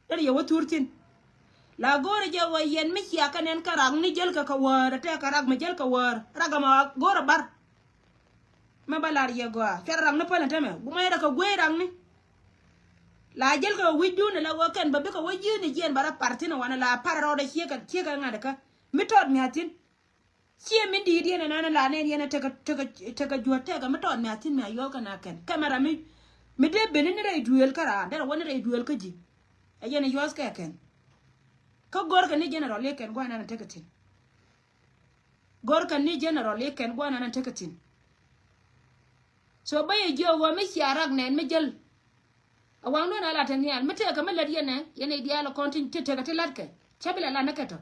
Derɛ yɛ wä thur thi̱n. La go̱o̱rɛ jɛ wä yɛn mi ciakɛ nɛn kä rak ni jälkɛ kɛ wäär ɛ tɛkɛ rak mi jälkɛ wäär rak ɛmɛ go̱o̱rɛ bar. Mɛ ba lar yɛ gɔaa cuarɛ rak ni päl ɛn tämɛ gumɛ rɛ kɛ guey rak ni. La jäl kɛ wi̱cdun ala wä kɛn ba bikɛ wä ji̱n i̱ jiɛn ba rɔ par thi̱n ɛ wanɛ la par rɔɔdɛ ciekɛ ciekɛ ŋa̱t kä mi tɔɔt mia̱th thi̱n. Ciɛ min di̱i̱t yɛn ɛnan la nɛn yɛn ɛ tekɛ tekɛ tekɛ juɔ̱t tekɛ mi tɔɔt mia̱th thi̱n mi a yuɔ̱ɔ̱k kɛn a kɛn kɛmɛ ram mi mi dee ben ni rɛy duëël kä raan derɛ wä ni rɛy duëël kä ji̱. Ɛ yɛn ɛ yuɔ̱ɔ̱th kɛ kɛn. Kä go̱rkɛ ni general i̱ kɛn gua̱a̱n ɛn ɛ tekɛ thi̱n. Go̱rkɛ ni general i̱ kɛn gua̱a̱n ɛn ɛ tekɛ thi̱n. So bä yɛ jiök ɣöö mi cia rak nɛn mi jäl. A waŋ duɔ̱n a la te nhial mi tëëkɛ mi lät yɛn ɛ yɛn i̱ diaal ɛ kɔn ti tekɛ ti la̱tkɛ cä bi la la ni kɛ tɔ.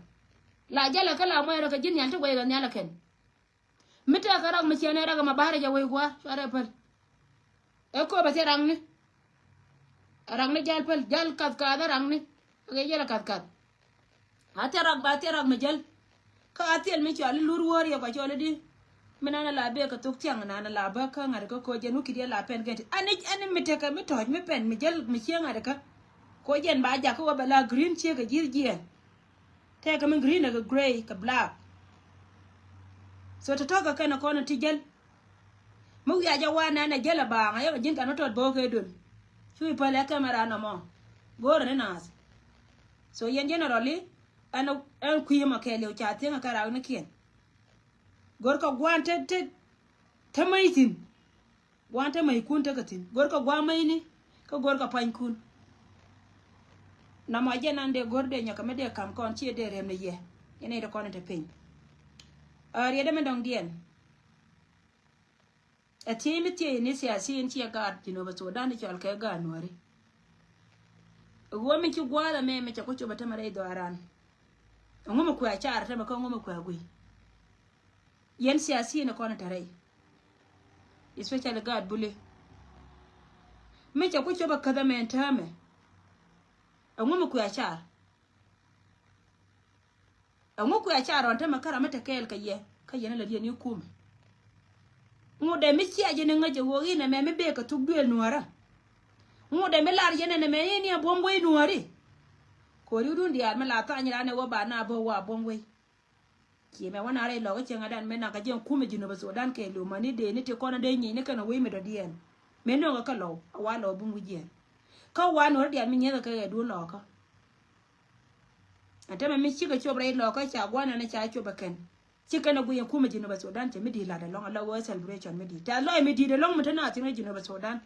La jälɛ kä la muɛɛrɛ kɛ ji̱ nhial ti wɛy kɛ nhial ɛ kɛn. Mi tɛkɛ rak mi ciɛn ɛ rak ma ba̱rɛ jɛ wec gua̱a̱r cuarɛ päl. Ɛ köpɛ thiɛ rakni. Rakni jal päl, jal kath kath ɛ rakni. Ɛ kɛ jɛl ɛ kath kath. A thiɛ rak ba thiɛ rak mi jäl. Kä a thiɛl mi cɔal i̱ lur wäär yɛ kɔ cɔl i̱di. Mi nanɛ la bek kɛ thok thiaŋ nanɛ la bä kä ŋa̱t kä koc jɛn wä ki̱diɛ la pɛn gɛn ti. Ani, ani mi tekɛ mi tɔ̱ɔ̱c mi pɛn mi jäl mi ciee ŋa̱t kä. Koc jɛn ba jak kä wä bɛ la green ciek kɛ ji̱th jiɛɛn. Tɛkɛ mi green kɛ grey kɛ black. So tɔ̱tɔ̱ kɛ kɛn kɔn ti jäl. Mi wiac a wa nɛn a jäl a baaŋ a yɛ kɛ ji̱n kan mi tɔt bo̱o̱k kɛ döl. Cu i̱ päl ɛ camera nɔmɔ. Go̱o̱rɛ ni naath. So yɛn generally ɛn, ɛn kui̱ mɔ kɛɛliw ca thieŋ a kɛ rak ni kiɛn. Go̱r kɛ gua̱a̱n te, te, te mäc thi̱n. Gua̱a̱n te mäckun tekɛ thi̱n. Go̱r kɛ gua̱a̱n mäcni kä go̱r kɛ pua̱nykun. Nɔmɔ jɛ nan dee go̱r dee nyɔkɛ mi dee ka̱m kɔn ciɛ dee rem ni yɛ. Yɛn nɛy ti kɔn in te piny. Ɛ riɛt ɛmɛ dɔ̱ŋdiɛn. Ɛ thiec mi thiec ni siasin ciɛ gaat Jinub Sudan cɔal kɛ gaat Nuäri. Ɛ ɣöö mi ci gua̱a̱th ɛmɛ mi cɛ ku cop ɛ tämɛ rɛy dhɔaaran. Ɛŋu mi kuɛ a car tämɛ kä ɛŋu mi kuɛ a guiy. Yɛn siasin ɛ kɔn ɛ te rɛy. Especially gaat Buli. Mi cɛ ku cop ɛ käth ɛmɛ ɛn täämɛ. Ɛŋu mi kuɛ a car. Ɛŋu kuɛ a ca rɔn tämɛ kä ram mi te kɛɛl kɛ yɛ kä yɛn a lät yɛn i̱ kumɛ. Ŋut dee mi cia jɛ ni ŋäc jɛ ɣöö in ɛmɛ mi bek kɛ thuk duëël nuäärä. Ŋut dee mi lar yɛn ɛn ɛmɛ in i̱ a buɔ̱m wec nuääri. Ko̱ri wudun diaal mi la thany ran ɛ wä ba na bä wa buɔ̱m wec. Ciɛ mɛ wä na rɛy lɔk i̱ cieŋ adan mi nak kɛ jɛ kumɛ Jinub Sudan kɛ liw mani dee ni ti kɔn a dee nyieny ni kɛn a wec mi dɔ̱diɛn. Mi nöŋ kɛ kɛ lɔw a wa lɔw bum wi̱c yɛn. Kä wa nuääri diaal mi nyieth kɛ kɛ duun lɔkä. Ɛn tämɛ mi cikɛ cop rɛy lɔkä ca gua̱n ɛn ca cop ɛ kɛn. Ci kɛn ɛ guiy ɛn kumɛ Jinub Sudan cɛ mi di̱i̱t lat ɛlɔ̱ŋ ala wee celebration mi di̱i̱t. Tɛ lɔc mi di̱i̱t ɛlɔ̱ŋ mi te na thi̱n kä Jinub Sudan.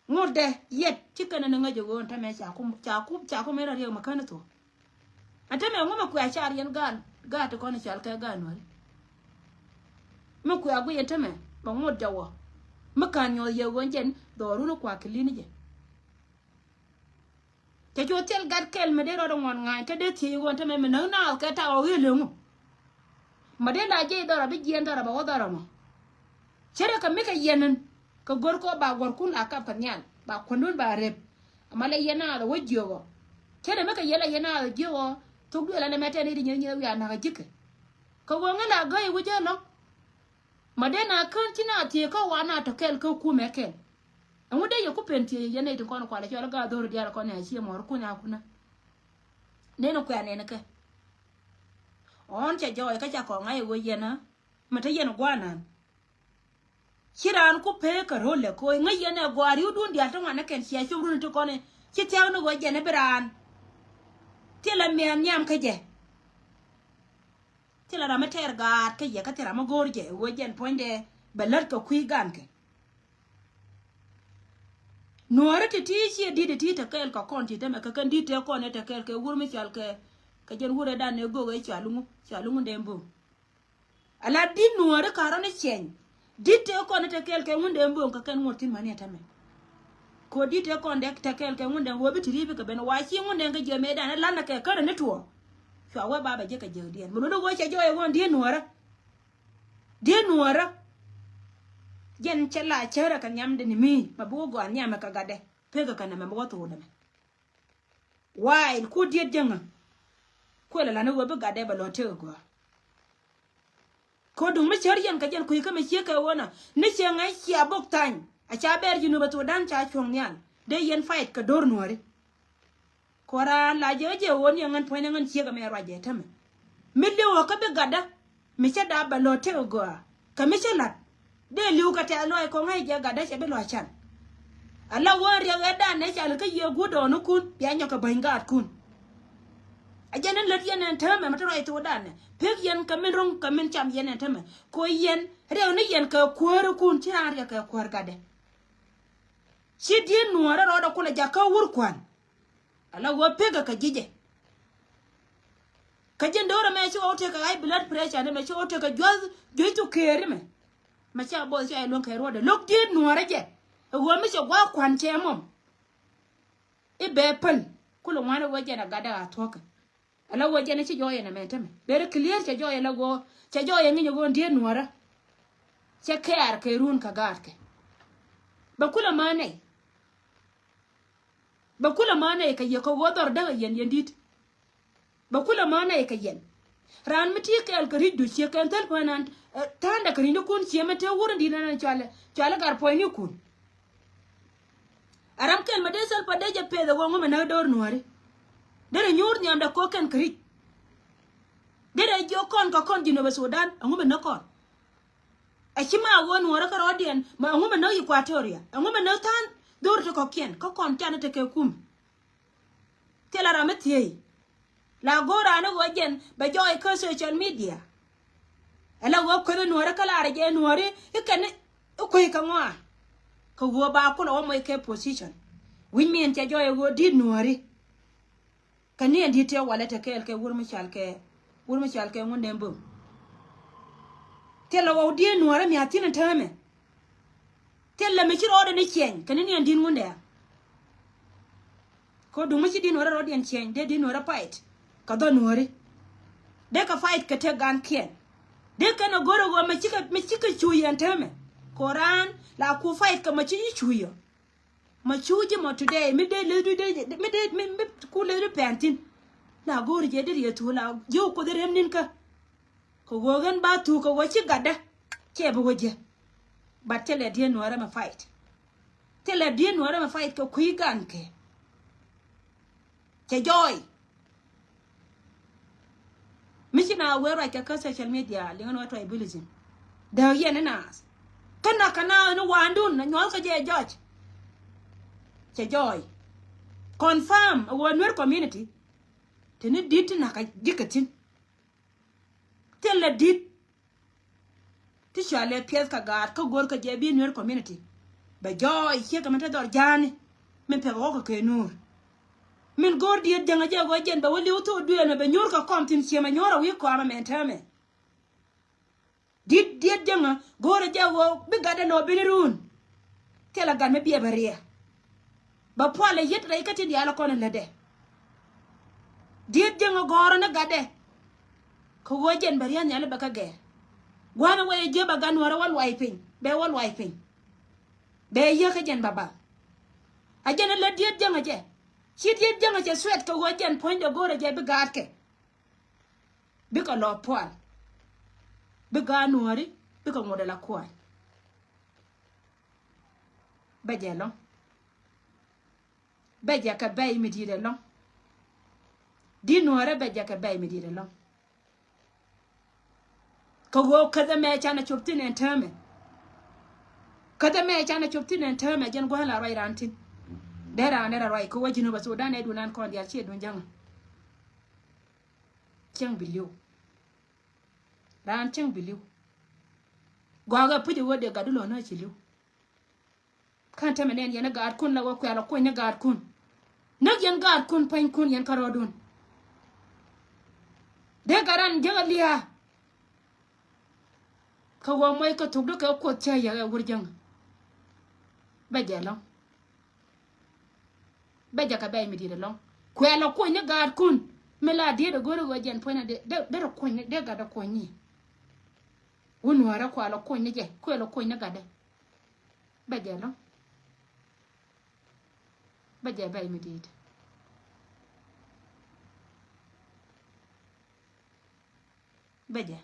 Ŋut dɛ yɛt ci kɛn ɛn ŋäc ɛ ɣöö ɛn tämɛ ca kum, ca kum, ca kum in rɔ riɛk mi kän thuɔ̱k. Ɛn tämɛ ŋu mi kuɛ a car yɛn gaat, gaat ti kɔn i̱ cal kɛ gaat nuääri. Mi kuɛ a guiy ɛn tämɛ bɛ ŋut jɛ wä. Mi ka̱n nyuɔth yɛ ɣöö ɛn jɛn dhɔrun i̱ kua kɛ li̱n i̱ jɛ. Cɛ cu thil gat kɛl mi dee rɔɔdɛ ŋuɔ̱n ŋa̱a̱ny kä dee thiec ɣöö tämɛ mi näk naath kɛ ta̱a̱ ɣɔ̱k i̱ leŋu. Ma dee la jiɛc dhɔrɔ bi jiɛn dhɔrɔ bɛ wä dhɔrɔ mɔ. Cärɛ kɛ mi kɛ yɛn in kɛ go̱r kɔ ba guɔ̱rkun la kap kɛ nhial ba kuändun ba rep. Ama lɛ yɛn naath ɛ wä jiök ɔ. Cärɛ mi kɛ yɛn la yɛn naath ɛ jiök ɔ thok duël ɛn ɛmɛ tɛn i̱ di nyieth nyieth wiaa na̱k ɛ ji̱kɛ. Kɛ ɣöö ŋä la gäi wi̱c ɛ lɔ̱ŋ. Ma dee na kän ci na thiee kä wa na tɔ kɛl kä kumɛ kɛl. Ɛŋu dee yɛ ku pen thiee yɛn nɛy tin kɔn kualɛ cɔl gaa dho̱r diaal kɔn ɛ cie mɔr kun a kunä. Neni kuɛ neni kɛ. Ɔn cɛ jɔɔy kä ca kɔŋ a yɛ ɣöö yɛn a mɛ te yɛn guanan. Ci raan ku pee kɛ ro̱l lɛ ko̱o̱y ŋäc yɛn ɛ gɔaa ri̱wdun diaal ti ŋuan ni kɛn ciɛ cop run ti kɔn ci thia̱k ni ɣöö jɛn i̱ bi raan. Thilɛ miɛn nhiam kä jɛ. Thilɛ ram mi tɛɛr gaat kä yɛ kä thil ram mi go̱o̱r jɛ ɣöö jɛn puɔ̱nydɛ bɛ lät kɛ kui̱ gankɛ. Nuɔ̱ɔ̱ri ti ti ciɛ di̱t ti te kɛɛl kɛ kɔn ti tämɛ kɛ kɛn di̱t te kɔn ɛ te kɛɛl kɛ wur mi cɔal kɛ kɛ jɛn wur ɛ dan ɛ go̱o̱k ɛ cɔal ŋu cɔal ŋu dee bo̱o̱ŋ. Ala di̱t nuɔ̱ɔ̱ri karɔ ni ciɛny di̱t te kɔn ɛ te kɛɛl kɛ ŋun dee bo̱o̱ŋ kɛ kɛn ŋuɔ̱t thi̱n mani ɛ tämɛ. Ko di̱t te kɔn dee te kɛɛl kɛ ŋun dee wä bi ti ri̱i̱p kɛ ben wa ci ŋun dee kɛ jiɛ mëë dan ɛ lan ɛ kɛ kärɛ ni tuɔɔk. Cua wä ba bɛ jiɛ kɛ jiɛk diɛn mi luni wä cɛ jɔɔy ɛ ɣöö di̱t nuɔ̱ɔ̱rä. Diet nuɔɔrä. Jɛn cɛ la cärä kɛ nhiamdɛ ni mi ma bi wä gɔaa nhiamɛ kɛ gatdɛ. Pekɛ kɛ nɛmɛ bi wä thok nɛmɛ. Wa̱a̱ in ku diet jäŋä. Kuël ala ni ɣöö bi gatdɛ bɛ lɔ tëk gɔaa. Ko̱duŋ mi cär yɛn kɛ jɛn kui̱ kä mi ciek kɛ ɣöö nɔ ni ciɛ ŋäc cia bok thany a ca bɛɛr Jinub Sudan ca cuɔ̱ŋ nhial dee yɛn fight kɛ do̱r nuɔɔri. Kuɔran la jɛ jɛ won yɛ ŋän puɔ̱ny ni ŋän ciek ɛmɛ ruacɛ tämɛ. Mi li̱w ɛ kä bi gatdä mi cä dap bɛ lo̱t tëk gɔaa kɛ mi cä la̱t. Dee li̱w kɛ tɛth lɔc kɔŋ ɛ jɛ gatdä cɛ bi lɔc can. Ala wä riɛk ɛ danɛ cal kä yiëë guut dɔɔnikun bia nyɔk kɛ bäny gaatkun. A jɛn in lät yɛn ɛn täämɛ mi te ruac thokdan ɛ pek yɛn kɛ min ro̱ŋ kɛ min cam yɛn ɛn täämɛ. Ko yɛn riɛk ni yɛn kɛ kuäärikun ci raan riɛk kɛ kuäär gatdɛ. Ci diet nuɔɔrä rɔɔdɛ kulɛ jakä wur kua̱n. Ala wä pekɛ kɛ ji̱ jɛ. Kä ji̱n do̱rɛ mɛ ci wä wä tekɛ high blood pressure ni mɛ ci wä wä tekɛ jua̱th jua̱th thuk keeri mɛ. Mɛ ca both ca yɛ luäŋ kɛ ruɔdɛ lo̱k diet nuɔɔrä jɛ. Ɛ ɣöö mi cɛ gua̱a̱k kua̱n cɛ mɔm. I̱ bɛ päl kulɛ ŋuan i̱ wä jɛn a gatdɛ a thuɔ̱kɛ. Ala ɣöö jɛn ci jɔɔyɛ nɛmɛ tämɛ. Very clear, cɛ jɔɔyɛ la ɣöö, cɛ jɔɔyɛ ŋi̱ny ɣöö diet nuɔ̱ɔ̱rä. Cɛ kɛɛr kɛ run kä gaatkɛ. Bɛ kulɛ ma nɛy. Bɛ kulɛ ma nɛy kɛ yɛ kɛ ɣöö dhɔr däk ɛ yɛn, yɛn di̱t. Bɛ kulɛ ma nɛy kɛ yɛn. Raan mi ti kɛɛl kɛ ri̱cdu ciek kɛn thäl pän an, eh, tha̱a̱ndɛ kɛ ri̱cdikun ciek mɛ te wur in di̱t ɛn cualɛ, cualɛ gar puɔ̱nynikun. A ram kɛl mɛ dee thäl pä dee jɛ peth ɛ ɣöö ŋu mɛ näk do̱r nuääri. Derɛ nyuur nhiamdɛ ko̱k kɛn kɛ ri̱c. Derɛ jiök kɔn kɛ kɔn Jinubä Sudan, ɛŋu mɛ näk kɔn. Ɛ ci ma ɣöö nuɔ̱ɔ̱rä kärɔɔdiɛn, ma ɛŋu mɛ näk Equatoria, ɛŋu mɛ näk tha̱a̱n dho̱r ti kɔ̱kiɛn, kä kɔn canɛ tekɛ kum. Thilɛ ram mi thiey. La go̱o̱r raan i̱ ɣöö jɛn bɛ jɔɔy kä social media. Ɛ la ɣöö kueth i̱ nuɔ̱ɔ̱rä kä laarɛ jɛ nuɔ̱ɔ̱ri i̱ kɛn i̱ kuey kɛ ŋɔaa. Kɛ ɣöö ba kulɛ wä moc kɛ position. Wi̱c min cɛ jɔɔy ɛ ɣöö di̱t nuɔ̱ɔ̱ri. Kɛ ni ɛn di̱t tëë walɛ te kɛɛl kɛ wur mi cal kɛ, wur mi cal kɛ ŋun dee bo̱o̱ŋ. Thilɛ ɣɔw diet nuɔ̱ɔ̱rä mi a thi̱n ɛn täämɛ. Thilɛ mi ci rɔɔdɛ ni ciɛny kɛ ni ni ɛn di̱t ŋun dee. Kɛ duŋ mi ci diet nuɔ̱ɔ̱rä rɔɔdiɛn ciɛny dee diet nuɔ̱ɔ̱rä fight kɛ dhɔ nuɔ̱ɔ̱ri. Dee kɛ fight kɛ te gankiɛn. Dee kɛn ɛ go̱r ɛ ɣöö mi cikɛ, mi cikɛ cuuc ɛn täämɛ. Kɛ raan la ku fight kɛ mi ci cuuc ɔ. Ma cu ji̱ mɔ today mi dee leth du dee mi dee mi mi ku leth du pɛn thi̱n. La go̱o̱ri jɛ dee riɛ thuk la ji̱ wä kuoth rem ni̱n kä. Kɛ ɣöö ɣän ba thuk kɛ ɣöö ci gatdä. Cɛ bi wä jɛ. But thilɛ diet nuɔ̱ɔ̱rä mɛ fight. Thilɛ diet nuɔ̱ɔ̱rä mɛ fight kɛ kui̱ gan kɛ. Cɛ jɔɔy. Mi ci na wee ruac kɛ kä social media liŋä ni wä tribalism. Dääk yɛn ni naath. Kä nak kɛ naath ni wa̱a̱ndun na nyuɔ̱th kä jɛ jɔc. Cɛ jɔɔy. Confirm ɛ wä Nuer community. Te ni di̱t ti nak kɛ ji̱ kɛ thi̱n. Thilɛ di̱t. Ti cɔalɛ piɛth kɛ gaat kä go̱r kɛ jɛ bi Nuer community. Bɛ jɔɔy ciek kɛ mi te dhɔr ja̱a̱ni. Min pek ɣɔk kɛ kɛ nuur. Min go̱r diet jäŋä jɛ ɣöö jɛn bɛ wä li̱w thok duëël mɛ bɛ nyuur kɛ kɔm thi̱n ciemɛ nyuɔ̱ɔ̱r ɛ wi̱i̱ kɔamɛ mɛn täämɛ. Di̱t diet jäŋä go̱o̱rɛ jɛ ɣöö bi gatdɛ lɔ bini ruun. Thilɛ gat mi biɛ bɛ riɛ. Bɛ pualɛ yet rɛy kä tin diaal kɔn in lätdɛ. Diet jäŋä gɔ̱rä ni gatdɛ. Kɛ ɣöö jɛn bɛ ria̱th nhiali bɛ kä gɛɛr. Gua̱a̱mɛ wä yɛ jiö bɛ gat nuɔ̱ɔ̱rä wä luay piny bɛ wä luay piny. Bɛ yieekä jɛn bɛ bath. A jɛn in lät diet jäŋä jɛ. Ci diet jäŋä cɛ thuɛt kɛ ɣöö jɛn puɔ̱nydɛ go̱o̱rɛ jɛ bi gaatkɛ. Bikɛ lɔ pual. Bi gaat nuɔ̱ɔ̱ri bikɛ ŋot ala kuɔl. Bɛ jɛ lɔ̱ŋ. Bɛ jɛ kɛ bɛy mi di̱i̱t ɛlɔ̱ŋ. Di̱t nuɔ̱ɔ̱rɛ bɛ jɛ kɛ bɛy mi di̱i̱t ɛlɔ̱ŋ. Kɛ ɣöö käthɛ mɛ canɛ cop thi̱n ɛn täämɛ. Käthɛ mɛ canɛ cop thi̱n ɛn täämɛ jɛn gua̱a̱th la ruac raan thi̱n. Dee raan dee rɔ ruac kɛ wä Jinubä Sudan ɛ dunan kɔn diaal ciɛ duun jäŋä. Cäŋ bi li̱w. Raan cäŋ bi li̱w. Gɔakɛ puc ɛ ɣöö dee gatdu lɔ̱n ɛ ci li̱w. Kän tämɛ nɛn yɛn ɛ gaatkun la wä kuɛl ɛ kuny ni gaatkun. Näk yɛn gaatkun pua̱nykun yɛn kärɔɔdun. Dee gat ran jäk ɛ lia̱a̱. Kä ɣöö muɔc kä thuk dee kɛ kuoth cä yɛ ɣɛ wur jäŋä. Bɛ jɛ lɔ̱ŋ. Bɛ jɛ kɛ bɛy mi di̱i̱t ɛlɔ̱ŋ. Kuɛl ɛ kuny ni gaatkun. Mi la diet ɛ go̱r ɛ ɣöö jɛn puɔ̱ny ɛ dee, dee, dee rɛ kuny ni, dee gat ɛ kuny ni. Wun nuäärä kuɛl ɛ kuny ni jɛ, kuɛl ɛ kuny ni gatdɛ. Bɛ jɛ lɔ̱ŋ. Bɛ jɛ bɛy mi di̱i̱t. Bɛ jɛ.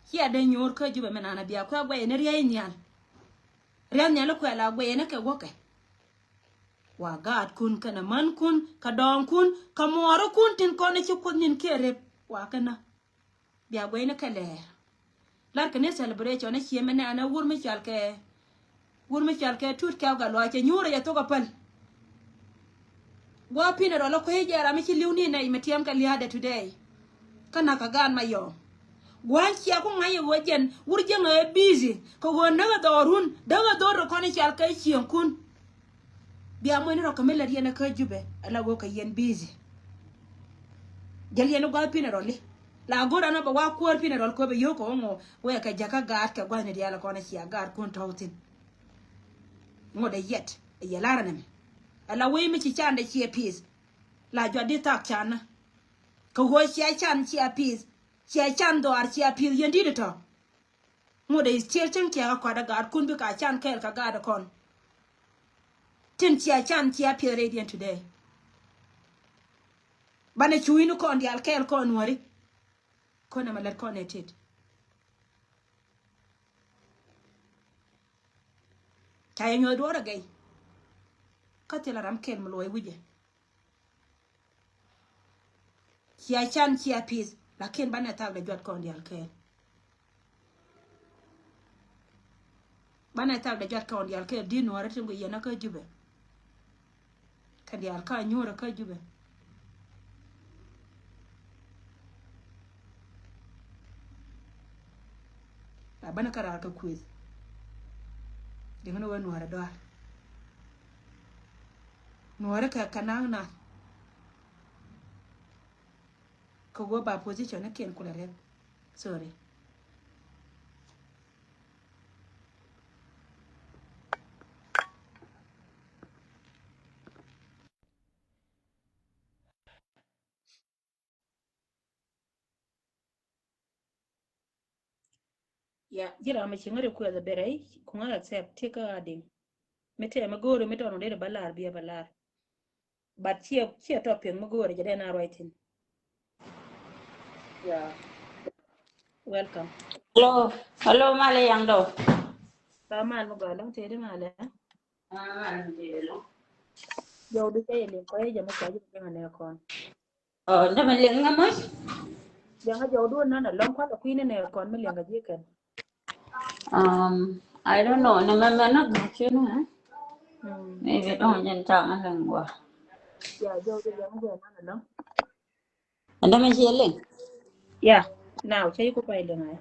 Cia dee nyuur kä Jubɛ mi naan a bia kuɛ guɛy ni riɛy nhial. Riɛy nhial kuɛ la guɛy ni kɛ wäkɛ. Wa gaatkun kɛnɛ mänkun kɛ dɔɔŋkun kɛ muɔɔrikun tin kɔn i̱ ci kuoth nyin kiɛ rep wa kɛnä. Bia guɛy ni kɛ lɛɛr. Lar kɛ ni celebration ni ciemɛ nɛɛnɛ wur mi cɔal kɛ, wur mi cɔal kɛ Tut Kɛw Gatluak cɛ nyuurɛ jɛ thok a päl. Guɔ pinɛ rɔ lɔ kuec jɛ ram mi ci li̱w ni nɛy mi tiɛm kɛ lia̱a̱dɛ today. Kä nak kɛ gaan ma yɔɔ. Gua̱a̱c cia ku ŋa̱c ɛ ɣöö jɛn wur jiäŋ ɛ busy kɛ ɣöö näk ɛ dhɔrun däk ɛ dhor rɛ kɔn i̱ cɔal kɛ cieŋkun. Bia muɔ̱ni rɔ kɛ mi lät yɛn ɛ kä Jubɛ ɛ la ɣöö kɛ yɛn busy. Jäl yɛn i̱ gua̱a̱th pinɛ rɔ li la go̱r anɔ bɛ wa kuäär pinɛ rɔ köpɛ yio̱o̱k kɛ wä ŋɔ wee kɛ jakä gaat kɛ gua̱thni diaal ɛ kɔn ɛ cia gaatkun tɔ̱w thi̱n. Ŋot ɛ yɛt ɛ yɛ la̱rä nɛmɛ. Ɛ la wee mi ci candɛ ciɛ peace. La juat di thak can. Kɛ ɣöö cia can cia pi̱i̱th. Cia can dhɔaar cia pi̱i̱th yɛn di̱t tɔ. Ŋot ɛ is ciel cäŋ cia kɛ kɔat ɛ gaatkun bikɛ a can kɛɛl kɛ gaat kɔn. Tin cia can cia pi̱i̱th rɛydiɛn today. Banɛ cuucni kɔn diaal kɛɛl kɔn Nuääri. Kɔn ɛmɛ lät kɔn ɛ tit. Ca yɛ nyuɔth duɔ̱ɔ̱r ɛ gɛy. Kä thilɛ ram kɛl mi luɔc wi̱cɛ. Cia can cia pi̱i̱th, lakin banɛ thak dɛ juat kɔn diaal kɛɛl. Banɛ thak dɛ juat kɔn diaal kɛɛl, di̱t Nuäärä tin ku yɛn kä Jubɛ. Kɛ diaal kä Nyuurä kä Jubɛ. La bänä kä raar kä kuëth. Diŋ ni wä Nuäärä dɔaar. Nuäärä kɛ kɛ naŋ na. Kɛ wä ba position ni kiɛn kulɛ rɛp. Sorry. Ya, ji̱ ram mi ci ŋäri kuɛth a bɛrɛ i̱ ku ŋäri accept ti kä adiŋ. Mi tɛmɛ go̱o̱ri mi tɔn ɔ dee ba lar biɛ ba lar. But ciɛ ciɛ topic mi go̱o̱ri jɛ dee na ruac thin. Yeah. Welcome. Hello. Hello, Malɛ yaŋ dɔw. Ka mal mi gɔaa lɔŋ tëëdi Malɛ. Ah, Malɛ mi tëëdi lɔŋ. Jɔw di cɛ yɛ liŋ kɔc jɛ mi cɔc jɛ mi liŋ anɛ kɔn. Oh, dämɛ liŋ ŋa mɔc? Liŋ a jɔw duun nɔn a lɔŋ kual a kui̱ni nɛ kɔn mi liŋ a ji̱ kɛn. Um, I don't know. Nɛ mɛ mɛ nak mɔc yɛn ɛ? Hmm. Maybe dɔ̱ŋ jɛn caŋ a liŋ gua. Ya, jɔw di liŋ a jɛ nɔn a lɔŋ. Ɛn dämɛ ciɛ liŋ? Ya, now cɛ yi ku pay liŋ ɛ.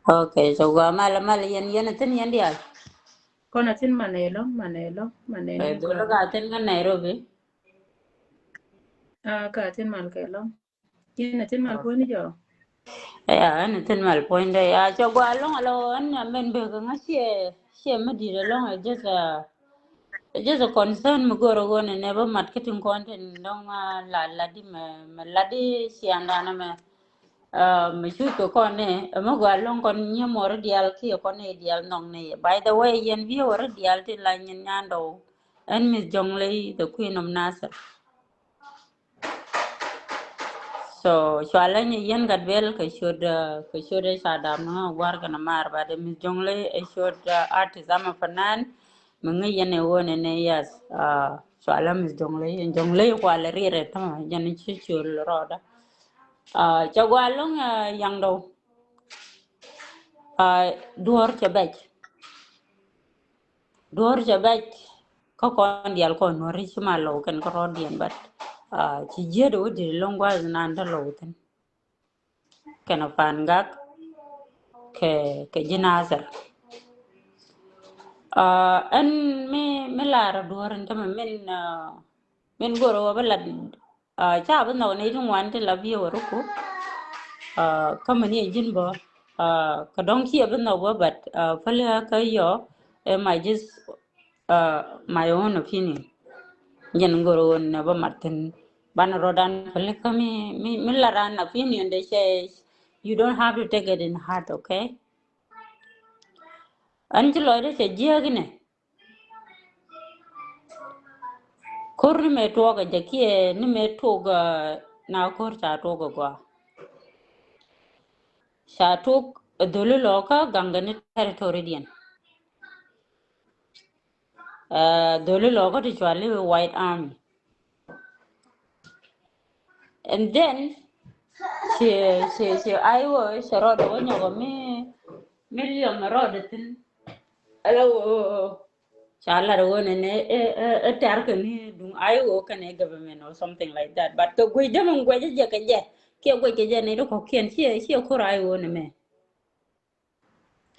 Okay, so gua mal mal yɛn yɛn a thin yɛn dial. Kɔn a thin man ɛ lɔŋ, man ɛ lɔŋ, man ɛ lɔŋ. Dul ka thin kä Nairobi. Ah, ka thin mal kɛ lɔŋ. Yɛn a thin mal puɔ̱ny ni jɔ. Ya, ɛn a thin mal puɔ̱ny dɛ. Ya, cɛ gua lɔŋ a lɔ ɛn a mɛn bek ŋa ciɛ ciɛ mi dit a lɔŋ a just a just a concern mi go̱r a ɣöö nɛ nɛ bä mat kä tin kɔn tin dɔŋ a la la di mɛ mɛ la di cian dan mɛ. Ah, mɛ cu kɛ kɔn ni, ɛmɛ gɔaa lɔŋ kɔn nyɛ mɔri dial kiɛ kɔn ni dial nɔŋ ni. By the way, yɛn bi wari dial ti la nyin nyandɔw. Ɛn Miss Jonglei, the queen of Nasir. So, cualɛ ni yɛn gat bel kɛ ciöt, ah, kɛ ciöt ɛ ca dam ni ŋa guar kɛn a mar, but Miss Jonglei ɛ ciöt, ah, artist ama fanan. Mi ŋäc yɛn ɛ ɣöö nɛnɛ, yes. Ah, cualɛ Miss Jonglei, ɛn Jonglei kualɛ rirɛ tämɛ, jɛn ci ciöl rɔɔdä. Ah, cɛ gua loŋ, ah, yaŋ dɔw. Ah, duɔ̱ɔ̱r cɛ bɛc. Duɔ̱ɔ̱r cɛ bɛc. Kä kɔn dial kɔn Nuääri ci ma low kɛn kä rɔɔdiɛn, but, ah, ci jiet wä dit loŋ gua̱th nan dä low thin. Kɛn a pan gak kɛ, kɛ ji̱ Nasir. Ah, ɛn mi, mi lar a duɔ̱ɔ̱r in tämɛ min, ah, min go̱r wä bi lat, ah, ca bi nhɔk ni ti ŋuan ti la bi wä ruku. Ah, kä mɛ ni a ji̱n bä, ah, kä dɔ̱ŋ ci a bi nhɔk bä, but, ah, päli kä yɔ, eh, my just, uh, my own opinion. Jɛn go̱r ɣöö nɛ bä mat thin banɛ rɔ̱dan päli kä mi, mi, mi la ran opinion de cɛ, you don't have to take it in heart, okay? Ɛn ci lɔcdä cɛ jiääk inɛ. Ko̱r ni mëë tuɔɔk ɛ jɛ kiɛ ni mëë tuɔɔk, uh, na ko̱r ca tuɔɔk ɛ gɔaa. Ca tuɔɔk ɛ dholi lɔkä gaŋgɛ ni territory diɛn. Uh, dholi lɔkä ti cuali White Army. And then ci, ci, ci I O ci rɔɔdɛ wä nyɔkɔ mi, mi liɔm rɔɔdɛ thin. Ala wä ca lat wä nɛ nɛ ɛ, ɛ, ɛ tɛr kɛ ni duŋ I O kɛnɛ government or something like that. But kɛ guec dämɛ guec jɛ kɛ jɛ kiɛ guec kɛ jɛ nɛ di kɔkiɛn ciɛ, ciɛ ko̱r I O nɛ mɛ.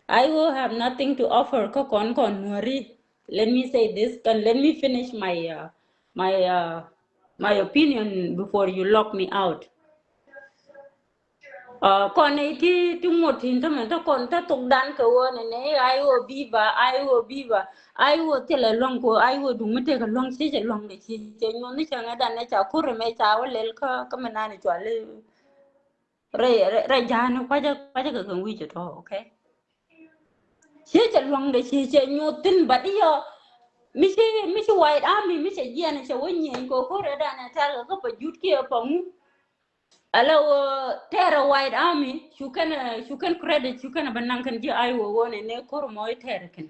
I will have nothing to offer kä kɔn kɔn Nuääri. Let me say this, and let me finish my, uh, my, uh, my opinion before you lock me out. Kɔn ni ti ti ŋot tin tämɛ ti kɔn ti thok dan kɛ wä ni ni ai wä biba ai wä biba ai wä thilɛ luaŋ kɛ ai wä duŋ mi tëkɛ luaŋ ci cɛ luaŋ dɛ ci cɛ nyuɔn ni cɛ ŋɛ dan ni ca kur mɛ ca wä lɛl kä kä mi nani cua li rɛ rɛ rɛ jani kuacä kuacä kɛ kɛ wi̱c tɔ okay. Ci cɛ luaŋ dɛ ci cɛ nyuɔn thin but yɔ mi ci mi ci White Army mi cɛ jiɛn cɛ wä nyieny kɛ kur rɛ dan ni tɛr kɛ kä pa jut kiɛ pa ŋu. Ala wä tɛrɛ White Army cu kɛn cu kɛn credit cu kɛn bä naŋ kɛn ji̱ ai wä wä nɛ nɛ kor mɔ i tɛrɛ kɛn.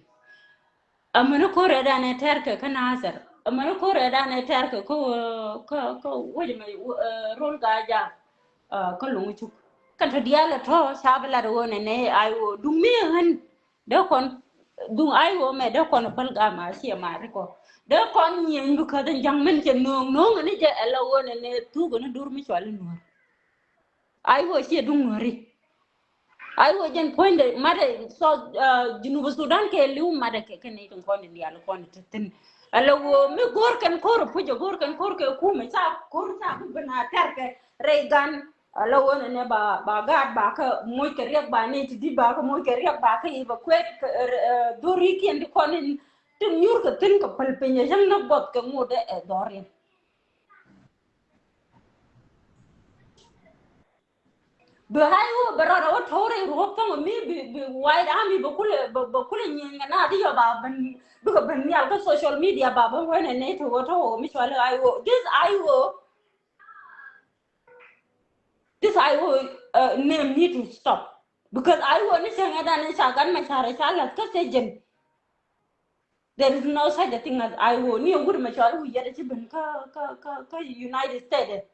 Amäni kor ɛ danɛ tɛrkɛ kä Nasir amäni kor ɛ danɛ tɛrkɛ kä kä kä wec mɛ rol ga ja kä luŋ cuk. Kɛn tɔ dialɛ tɔ ca bä lat wä nɛ nɛ ai wä duŋ mi ɣän. Dee kɔn duŋ ai wä mɛ dee kɔn päl gam a ciɛ mari kɔ dee kɔn nyieny bi käth in ja̱ŋ min cɛ no̱o̱ŋ no̱o̱ŋ ni jɛ ɛlɛ wä ni ni thuk ni dur mi cual in nuɔr. Ai wä ciɛ duŋ nuɔri. Ai wä jɛn puɔ̱ny de mat ɛ sɔ Junub Sudan kɛ liw mat ɛ kɛ kɛ ni tin kɔn in dial kɔn in ti thin. Ɛlɛ wä mi go̱r kɛn ko̱r puc ɛ go̱r kɛn ko̱r kɛ kum ɛ ca ko̱r ca bi ben a tɛr kɛ rɛy gan. Ala wä nɛ nɛ ba ba gaat ba kä moc kɛ riɛk ba nɛ ti di ba kä moc kɛ riɛk ba kä iba kuet dhori kiɛn di kɔn in tin nyur kɛ thin kɛ päl piny ɛ yäŋ nä buɔth kɛ ŋot ɛ dhɔr in. Bi hai wä bɛ rɔt a wä tɔw rɛy ruɔp thɔŋ mi bi bi White Army bɛ kulɛ bɛ kulɛ nyieny kɛ na di yɔ ba ben bikɛ ben nhial kä social media ba ben wä nɛ nɛ tɔw tɔw mi cual ai wä this ai wä. This I O uh, name need to stop because I O ni cɛ ŋɛ dan ni ca gan ma ca rɛ ca lath kä station. There is no such a thing as I O ni a wut ma ca ru yɛt ci ben kä kä kä kä United States.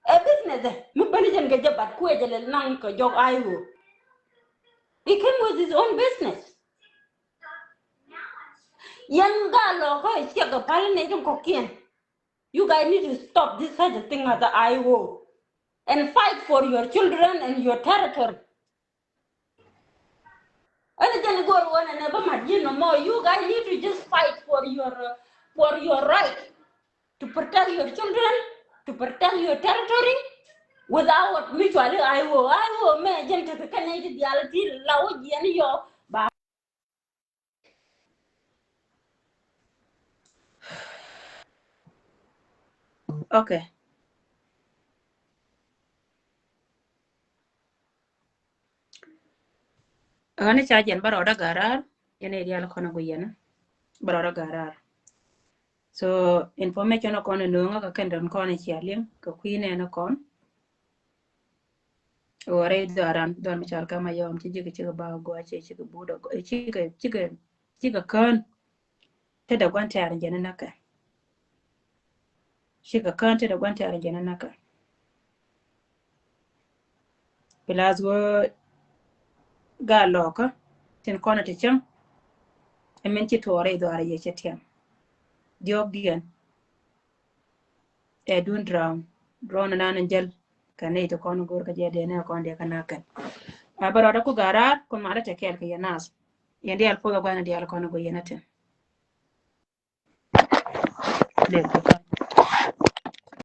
A business mi ben jɛn kɛ jɛ bat kuɛ jɛ lɛ naŋ kɛ jɔk I O. He came with his own business. Yɛn gaa lɔ kä ciɛ kɛ pal ni tin kɔkiɛn. You guys need to stop this such a thing as the I O and fight for your children and your territory. Ɛn jɛn go̱r wä nɛ nɛ bä mat ji̱n nɔmɔ. You guys need to just fight for your uh, for your right to protect your children, to protect your territory without mutually I O. I O mɛ jɛn tekɛ kɛn nɛ ti dial ti la wä jiɛn yɔ ba. Okay. Ɣän ca jɛn bä rɔɔdä garar yɛn idial kɔn a gui yɛn bä rɔɔdä garar. So information a kɔn a nööŋä kɛ kɛn dɔn kɔn a cia liŋ kɛ kui̱ nɛn a kɔn. Ɣöö rɛy dhɔaran dhɔr mi cɔal kä Mayom ci jikɛ cikɛ ba gɔaa ci cikɛ but a gɔaa cikɛ cikɛ cikɛ kään. Te dee gua̱n tɛɛr jɛn inäkɛ. Cikɛ kään te dee gua̱n tɛɛr jɛn inäkɛ. Plus ɣöö gaa lɔkä tin kɔn a ti cäŋ. Ɛmɛn ci tuɔɔr rɛy dhɔaar yɛ cɛ tiɛm. Diɔ̱ɔ̱kdiɛn. Ɛ dun drown drown nan in jäl. Kɛ nɛy ti kɔn go̱o̱r kɛ jɛ dee nɛ kɔn dee kä na kɛn. A bä rɔɔdä ku garar kun ma dä tɛ kɛɛl kɛ yɛ nath. Yɛn diaal puɔth a gua̱n diaal kɔn go̱o̱r yɛn a tin.